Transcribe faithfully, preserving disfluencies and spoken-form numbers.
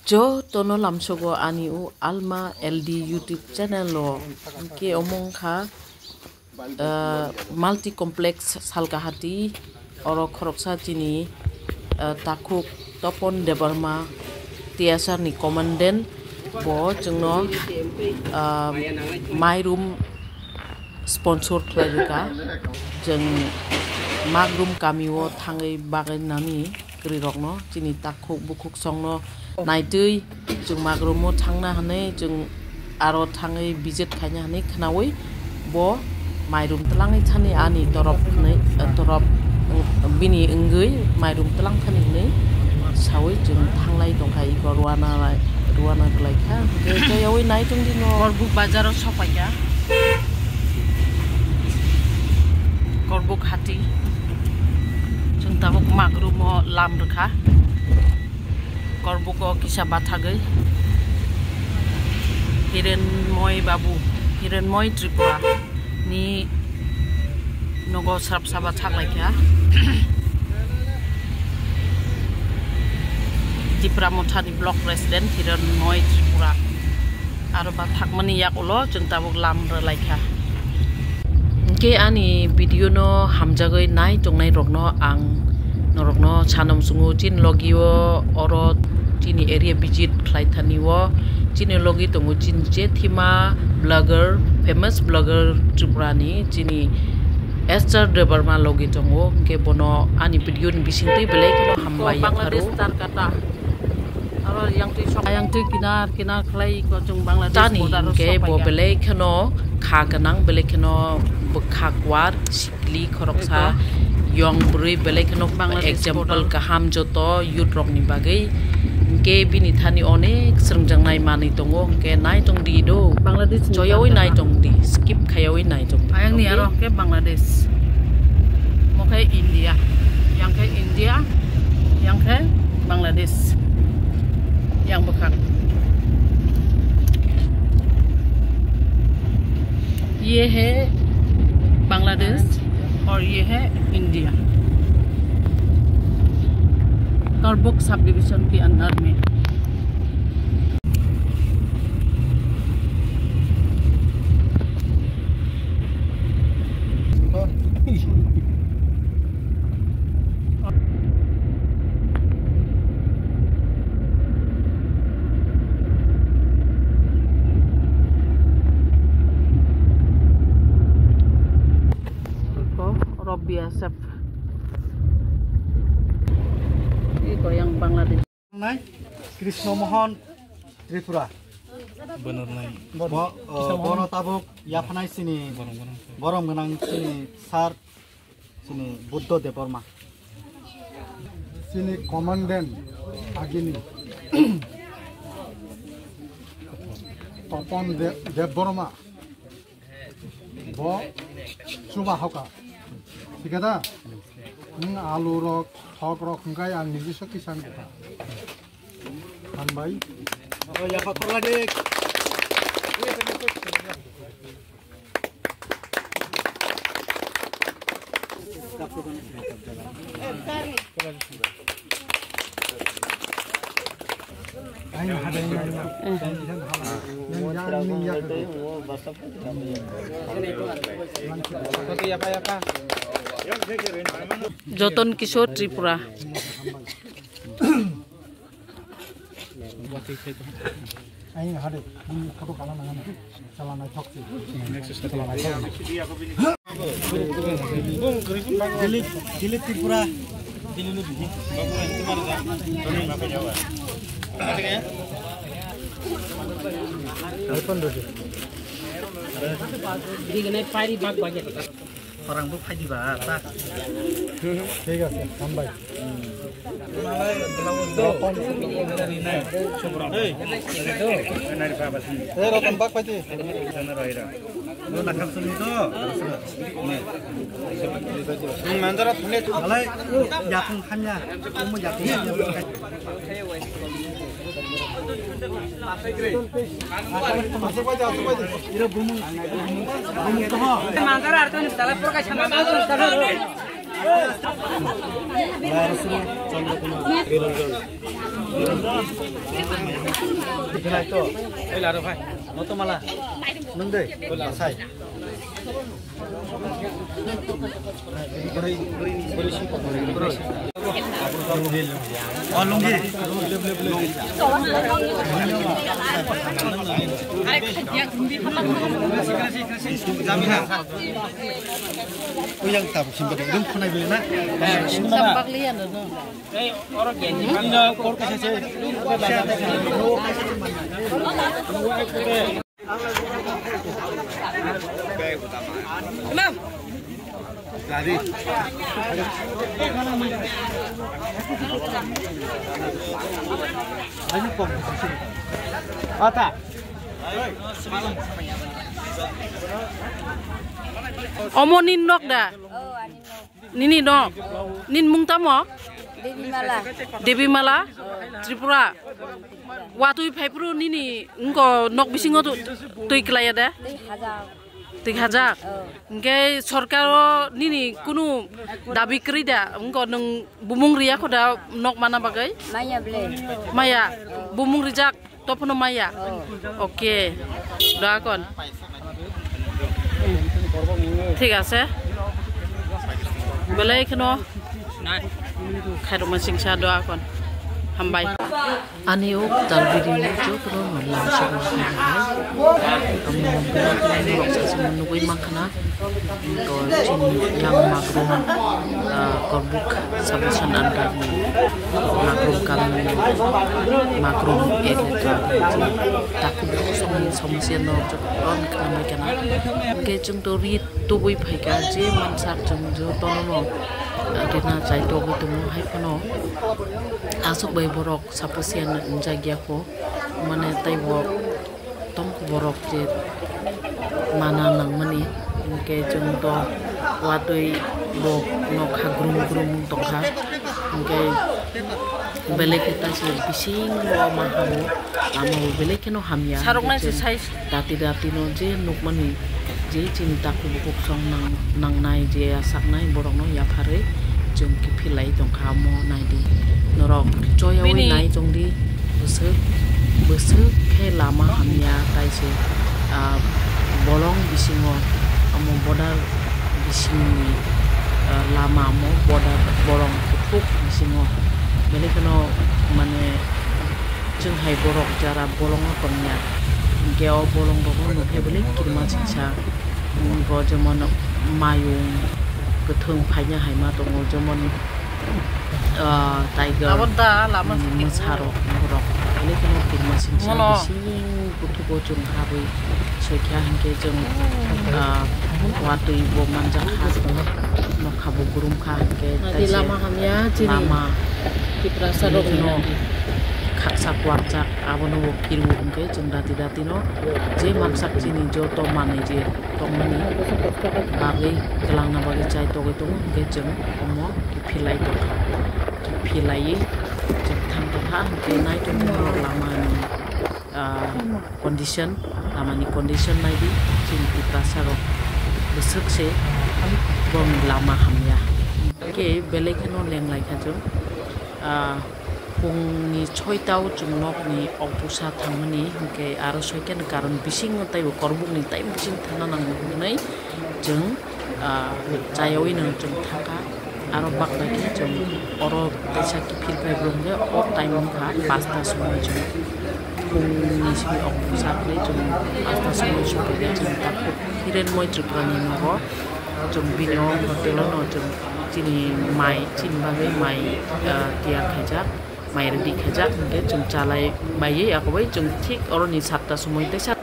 Jotono lamsogo ani o Alma L D YouTube channel o. Hwnkhe omo wngkha, ah, multi complex Salkahati, oro khoroksa chini, ah, takhuk Topon Debbarma, T S R ni commandant, bo chwngno, ah, mairum sponsor khlai rwkha. Chwng Magrum kamio thangwi bagwi nani kwrwirokno, chini takhuk bukhuk songno naitwi chwng Magrumo thangna hwnwi, chwng aro thangwi visit khaina hwnwi khwnawi bo mairum twlangwi thani ani torop hwnwi, torop, bini wngwi mairum twlang thani hwnwi sawi chwng thanglai tongkha, iko rwna lai, rwna kwlai kha. Hwnkhe joyawi nai tongdi no. Korbuk bazaro sopaikha. Korbuk hati. Chwng tabuk Magrumo lam rwkha. Korbuko kisa bathagwi Hirenmoi Babu, Hirenmoi Tripura ni nogo srap saba thaklaikha. Tipra Mothani Block President Hirenmoi Tripura. Aro ba thakmani yak ulo chwng tabuk lam rwlaikha. Hwnkhe ani video no hamjagwi nai tongnai rokno ang norokno sanam sungo, chini logi o oro chini area visit khlai thani o chini logi tongo chini je thima blogger, famous blogger Tripura ni chini Esther Debbarma logi tongo, hwnkhe bono ani video ni bisingtwi belai kheno hambai yapharu. Bangladesh Tarkata. Aro yang twi sok, yang twi kinar, kinar khlai ko chwng Bangladesh border o sopaikha. Tani hwnkhe bo belai kheno kha gwnang, belai kheno bwkha kwar, sikli khoroksa, yong bwrwi belai kheno example kaham joto youth rokni bagwi. Hwnkhe bini thani onek swrwngjaknai manwi tongo, hwnkhe nai tongdi do. Bangladesh ni joyawi nai tongdi, skip khayawi nai tongdi. Ayang ni aro khe Bangladesh. Mo khe India. Yang khe India, yang khe Bangladesh. Yang bwkhak. ये है बांग्लादेश और ये है इंडिया। करबुक सबडिवीजन के अंदर में। Iko oro B S F. Iko yang Bangladesh. Nai Krishna Mohan Tripura. Bo, uh, bono tabuk yaphanai chini borom gwnang chini sir chini Buddha Debbarma. Chini commandant agini Topon De-, Debbarma. Bo chuba hoka. Thik da? Nwng alu rok, thok rok hwnkhe ang niji so kisang bwkha. Hambai. Joton Kishore Tripura. Ang hade, ang photo kana nangani. Chala naithok si. Chala naithok. Delhi, Delhi Tripura. Delhi ni bihi. Khorang bo phai diba, ta. Thik ase, hambai. Hey, Ratan bak phai di. Nung manjara thangni. Alai, yakung khanya, omo yakung khanya. Nai to. Ei laro bhai. Moto mala. Nung de. Sai. Oh, lungi. Uyang tabuk simba dum khunai bele na. Sambak liya no. Omo nini nok da? Oh, ani nok. Nini no? Nini mung tamo? Debimala. Debimala? Tripura. Watwi phaiphuru nini wngko nok bisingo tu-, twi klaiya de? Twi hajak. Twi hajak? Oh. Hingke sorkaro nini kunu dabi kwrwi da? Wngko nwng bumung riya kho da nok mana bagwi? Maya ble. Maya. Bumung rijak? Topono maya? Oh. Oke. Doa kon. Thik ase. Belai kheno. Khairokma singsa doa kon. Hambai. Ani o tal biri ni jokro no lam sabo hai. Amo belai kheno norok sasamo nugui mankha na. To chini yang magrum, ah, korbuk subdivision under ni magrum kami ni magrum area ka taku buku song ni somosya no jokron kami kana. Hingke chwng to ri tubui phaika je mansak chwng jotono no, ah, rina chai togwi tongo hai phano aswk bai borok sapos ya nwngjak ya kho mane tei bo. Tongkho borok je mana nangmani, hingke chwng to watwi bo nokha grum grum tongkha, hingke belai khe taisle bisingo ma hamo, lama bo belai kheno hamya, Sarok nai se hingke chwng sai. Dati dati no je nukmani je chini takhuk bukhuk song nang-, nangnai je asaknai borokno yapharwi chwng kiphilai tongkha, omo naidi norok choyawi Bini nai chongdi. Bwswk, bwswk khe lama hamya, tai se, ah, bolong bisingo, omo border bisingni, ah, lama omo border bolong kuthuk bisingo, belai kheno, mane, chwng hai borok jara bolongo tongya, hinkhe o bolong rokno nukhe belai kirima singsa, bo jemon mayung kwthwng phaina hai ma tongo, jemon, ah, tiger, Abo da lama mm, mwsarok, borok, belai kheno kirima singsa Mono. Bising kuthugo chwng habwi soikha, hinkhe chwng, ah, watwi bo manjakha, nokha bo gurumkha, hinkhe Nadi taise lama hamya chini lama Tiprasa rok kheno nadi. Khaksa kuakjak, abono bo kirwi hinkhe chwng dati dati no je mansak chini joto manwi je tongmani bagwi, kwlangna bagwi chai togwi tongo, hinkhe chwng omo kiphilai tongkha. Kiphilaiwi chwng thang tongkha, hinkhe nai tongmani lama ni, ah, condition, lama ni condition naidi, chini Tiprasa rok bwswk se boni lama hamya. Hinkhe belai kheno lenglaikha chwng, ah, Pungni soita o chwng nokni okbusa thangmani, hinkhe aro soikhe karon bisingo teibo korbukni time bising thangna nango hwnwi chwng, ah, chayawino chwng thangkha. Aro bakbai khe chwng oro teisa kiphil phai bo hwnkhe o time wngkha pasta somoi chwng pungni simi okbusa kwrwi chwng pasta somoi sophaikhe chwng takhuk Hirenmoi Tripurani nogo chwng bini o hotel o no chwng chini mai, chini bagwi mai, ah, tiyar khaijak, mai ready khaijak, hinkhe chwng chalai baiwi, akobai chwng thik oroni satta somoi teisa